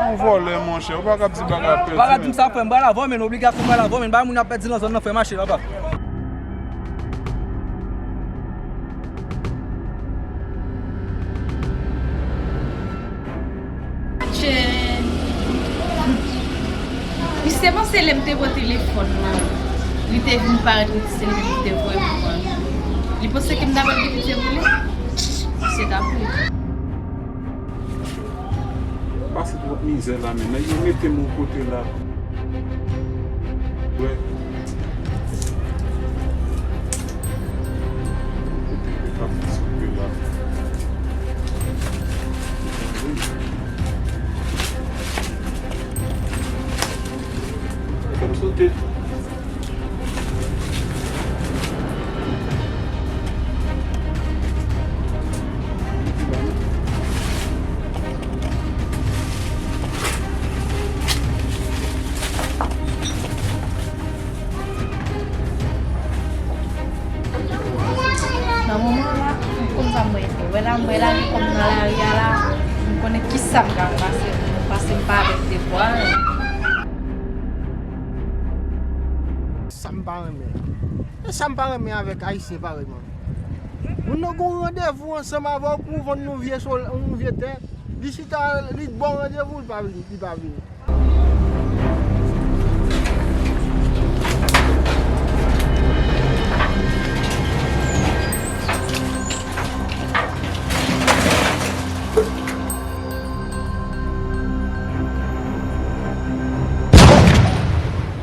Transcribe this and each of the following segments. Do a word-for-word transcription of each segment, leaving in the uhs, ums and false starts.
Ou vòlè, monchè, ou pa ka di bagay pèdi. Pa ka di m sa, frè m, m pral avè w, men obligasyon m pral avè w, men bay moun ap pèdi nan zòn nan, frè, mache, papa. Atchè. Misye panse lè m te pran telefòn nan, li te vin parèt wi, se li menm ki te voye m pran. Li panse ke m ta pral gen pitiye pou li? Misye ta pou li. Pase twòp mizè la, men nèg yo mete m yon kote la. Wè. Kote yo t ap soupe la. Fè m sote. Nan moman la, m konn sa m mwen fè. Wè la, m wè la, m konn nan lari a la, m konnen kisa m ka pase. M pase m pa avèk devwa. Sa m pa renmen. E sa m pa renmen avèk Ayisyen parèy mwen. Moun nan gon randevou ansanm avè w pou vann nou vye sol, yon vye tè. Li chita, li ba w randevou, li pa vini, li pa vini.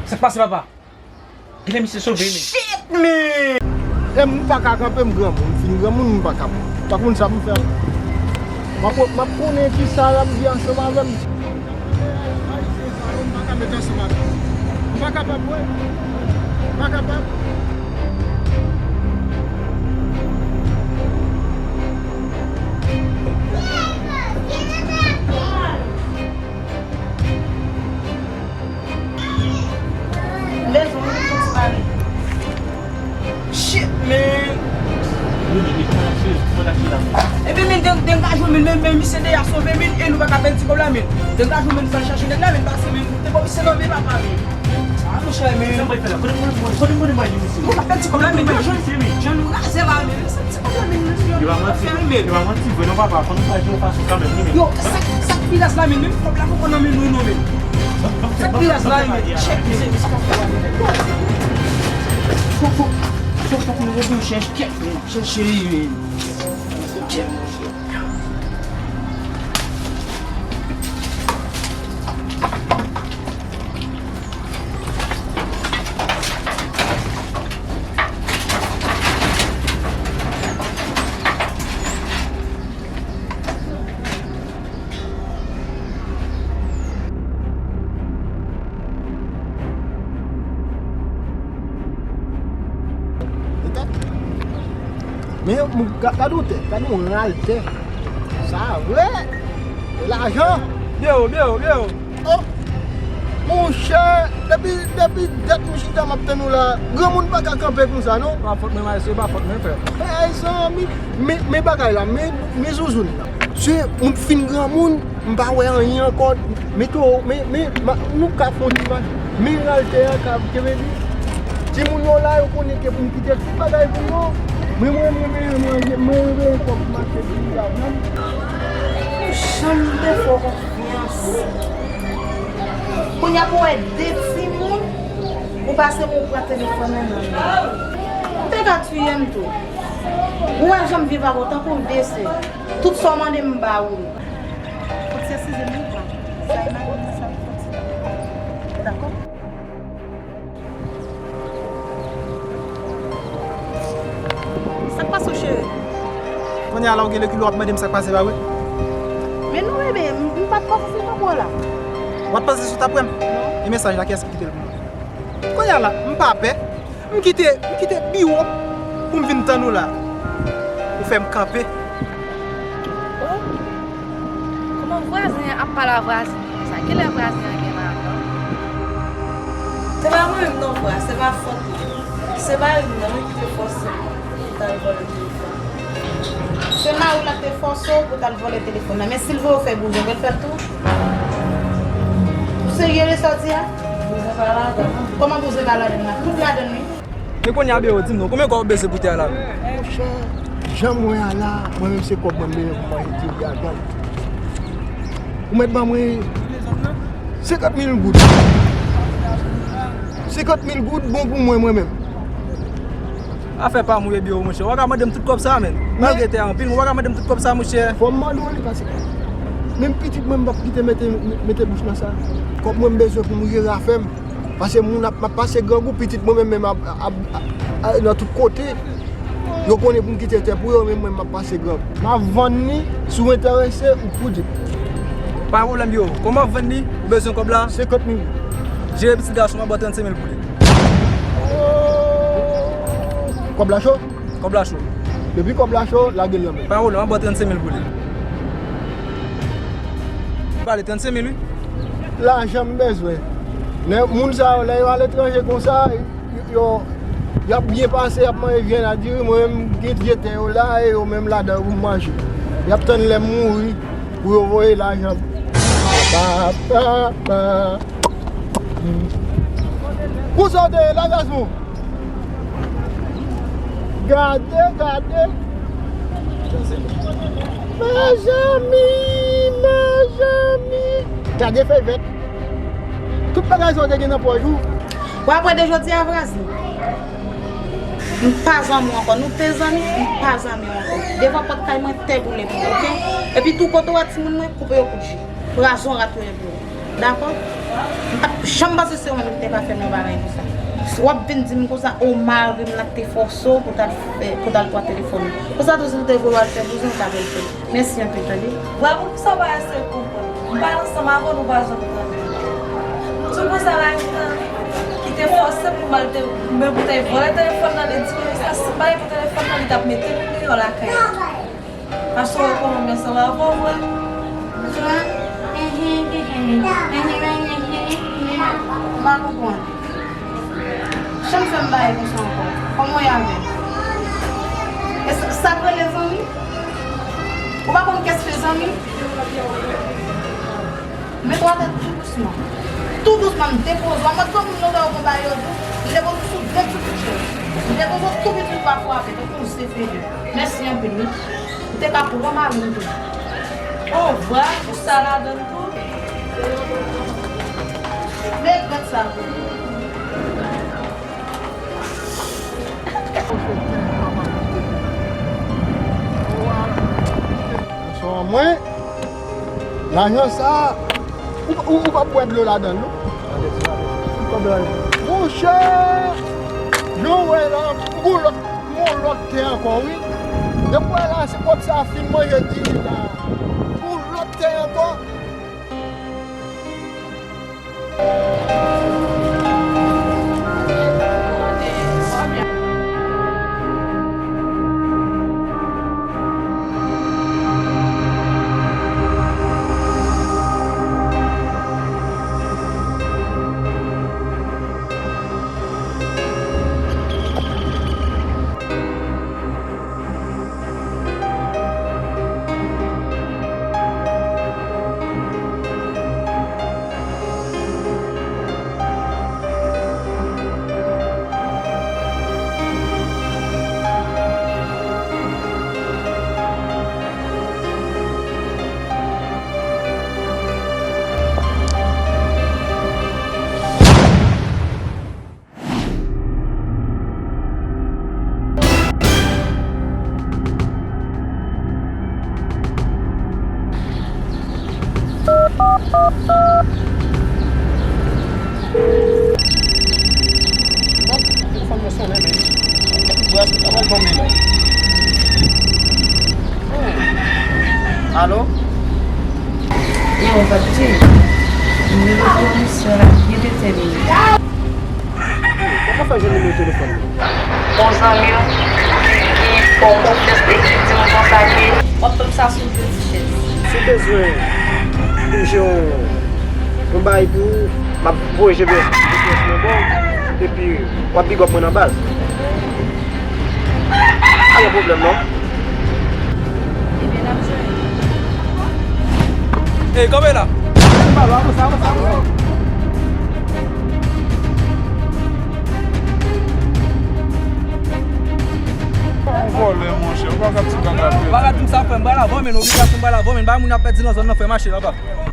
Sa k pase, papa? Genlè misye sove, men. Shit, man! Lè m pa ka kanpe, m granmoun. M fin granmoun, m pa ka. M pa konn sa pou m fè. M ap, m ap konnen kisa l ap di ansanm avè m. Ayisyen sa yo, m pa ka met ansanm avè yo. M pa kapab, wè. M pa kapab. Lezon, wi, fòs pa li. Shit, man. Ebyen, men, den, den gajou, men, men, men, misye deja sove, men, e nou pa ka pèdi kòb la, men. Den gajou, men, fè l chache nèg la, men, pase, men, te bo misye nan men papa, men. A, monchè, men. Sa mwen fè la? Kote mwen, kote mwen, mwen, misye? Nou pa pèdi kòb la, men, jan, jan nou raze la, men. Ti pwoblèm, men, mesye. Yo pa manti, yo pa manti vre non, papa. Fò nou fè yon fason kanmenm, wi, men. Yo, sa, sa k pi raz la, men, menm kòb la poko nan men nou non, men. Sa k pi raz la, men, chèk, men. Fò, fò, fò, fò nou rete chèche kèk, men. Chèche li, men. Chèche. Men, moun, ga-, gade yon tè, gade yon ral tè. Sa vre! E lajan! Byen, byen, byen. Oh! Monchè, depi, depi dat m chita m ap tann ou la, granmoun pa ka kanpe konsa, non. Pa fòt mwen, maestro, pa fòt mwen, frè. Mezanmi, men, men bagay la, men, men zouzoun la. Se, m fin granmoun, m pa wè anyen ankò. Men to, men, men, ma, nou ka fè yon ti mache. Men ral tè a ka kenbe li. Timoun yo la, yo konnen ke pou m kite tout bagay pou yo. Mwen, mwen, mwen, mwen, mwen, mwen, mwen, mwen, fòk m achte ti lajan. Janm te fè w konfyans. Kounye a pou wè de timoun, ou pase pou w pran telefòn nan nan men. Ou te ka tiye m tou. Ou wè jan m viv avè w tankou de sè. Tout sa w mande m, m ba ou l. Fòk se size m li pran. Sa e mari m nan sa fòk se. Ou dakò? Sa k pase w, cheri? Kounye a la, ou gen lekil, w ap mande m sa k pase, pa vre? Men non, bebe, m, m pa t panse se tankou w la. W pa t panse si w t ap wè m? Non. E mesaj la, kiyès ki kite l pou mwen? Kounye a la, m pa pè. M kite, m kite biwo pou m vin tann ou la. Ou fè m kanpe. Oh, kòman vwazen an ap pale a vwazen li konsa? Kilè vwazen an gen lajan? Se pa mwen menm non, frè, se pa fòt mwen. Se mari m nan, wi, ki te fòse m pou m t al vòlè telefòn. Se mari w la ki te fòse w pou w t al vòlè telefòn nan. Men si l voye w fè bouzwen, w pral fè l tou? Serye de sa w di a? Bouzen pa ladann. Kòman bouzen pa ladann la? Tout ladann wi. Men kounye a Bero, di m non, konbyen kòb ou bezwen pou tè a la menm? Monchè, jan m wè a la, mwen menm se kòb mwen m bezwen pou manje diri a gang. Ou mèt ban mwen senkant mil goud. Senkant mil goud bon pou mwen, mwen menm. Afè pa mouye Bero, monchè. Ou pa ka mande m tout kòb sa a, menn. Malgre tè a anpil, ou pa ka mande m tout kòb sa a, monchè. Fò m mande w li, paske menm pitit mwen, m p ap kite mete, mete bouch nan sa. Kòb mwen m bezwen pou m jere afè m. Paske moun ap, m ap pase grangou, pitit mwen menm, menm ap, ap, ap, ap nan tout kote. Yo konnen pou m kite tè pou yo, men mwen m ap pase grangou. M ap vann li, si w enterese, ou pou di m. Pa gen pwoblèm Bero. Kòman w ap vann li? Ou bezwen kòb la? Senkant mil. Jere pitit gason, m ap ba w trannsenk mil pou li. Kòb la cho? Kòb la cho. Depi kòb la cho, lage l nan men. Pa gen pwoblèm, m ap ba w trannsenk mil pou li. Pale, trannsenk mil wi. Lajan m bezwen. Lè moun sa yo, lè yo aletranje konsa, yo, yo, y ap byen pase, y ap manje vyann ak diri, mwen menm, m gen vye tè yo la, e yo menm ladan yo pou m manje. Y ap tann lè m mouri pou yo voye lajan. Ba, ba, ba. Konsa w te ye la, gason? Gade, gade. Mezanmi, mezanmi. Gade fèy vèt. Tout bagay sa w te gen nan pòch ou. W ap wè de jodi a, Frazi. M pa zanmi w ankò. Nou te zanmi, m pa zanmi w ankò. Devan pòt kay mwen, tè boule pou ou, oke? Epi tou kote w wè timoun mwen, koupe yo kout ji. Razon rat yo ye pou ou. Dakò? M pa t janm panse se ou menm ki te ka fè m yon bagay konsa. W ap vin di m konsa, o mari m nan ki te fòse w pou t al fè, pou t al pran telefòn ou. Konsa tou si l te voye w al fè bouzen, ou ta byen fè l. Mèsi anpil, tande. Vre, poukisa w pa eseye konprann? M pa ansanm avè w, nou pa janm tande. M di w konsa la, ki te fòse pou m al te, men pou te vòlè telefòn nan, li di konsa, si m pa te pran telefòn nan, li t ap mete m deyò lakay la. Paske w wè kòman m ansanm avè w, vre. M pa konprann. Janm fè m bagay konsa ankò. Kòman w ye avè m? E sa, sa k rele zanmi? Ou pa konn kès ki zanmi? Mete w atè tou dousman. Tou dousman, m depoze w. Mwen, zanmi m yo, lè yo konn bagay yo di w, m depoze w sou de ti bout chèz. M depoze w tou piti, ou pa frape, tankou yon seferi. Mèsi anpil, wi. Ou te ka pran mari m tou. O, vre, pou sa ladann tou. Men gad sa tou. Gason an mwen, lajan sa a, ou, ou, ou p ap bwè dlo ladan l, non. Monchè, jan w wè la, m gon lòt, m gon lòt tè ankò, wi. Depi w wè la, se kòb sa a fin manje diri la. M gon lòt tè ankò. Telefòn mwen sonnen, men. Kèt bras, sa pral tonbe, men. Alo? Yo, Papi, m rele pou yon misyon la byen detèmine. Kòman w fè jwenn nimewo telefòn mwen? Yon zanmi w ki fè w konfyans e ki di m konsa ke w ap tann sa sou de ti chèz. Si w bezwen pou m jere yon, yon bagay pou ou, m ap voye G P S, G P S mwen ba w, epi w ap big up mwen nan baz. Pa gen pwoblèm non. Ebyen, n ap jwenn. Ey, kanpe la. Avanse, avanse, avanse. Avan men, obligasyon bay la avan men, bay moun ap pèdi nan zòn nan, fè mache papa.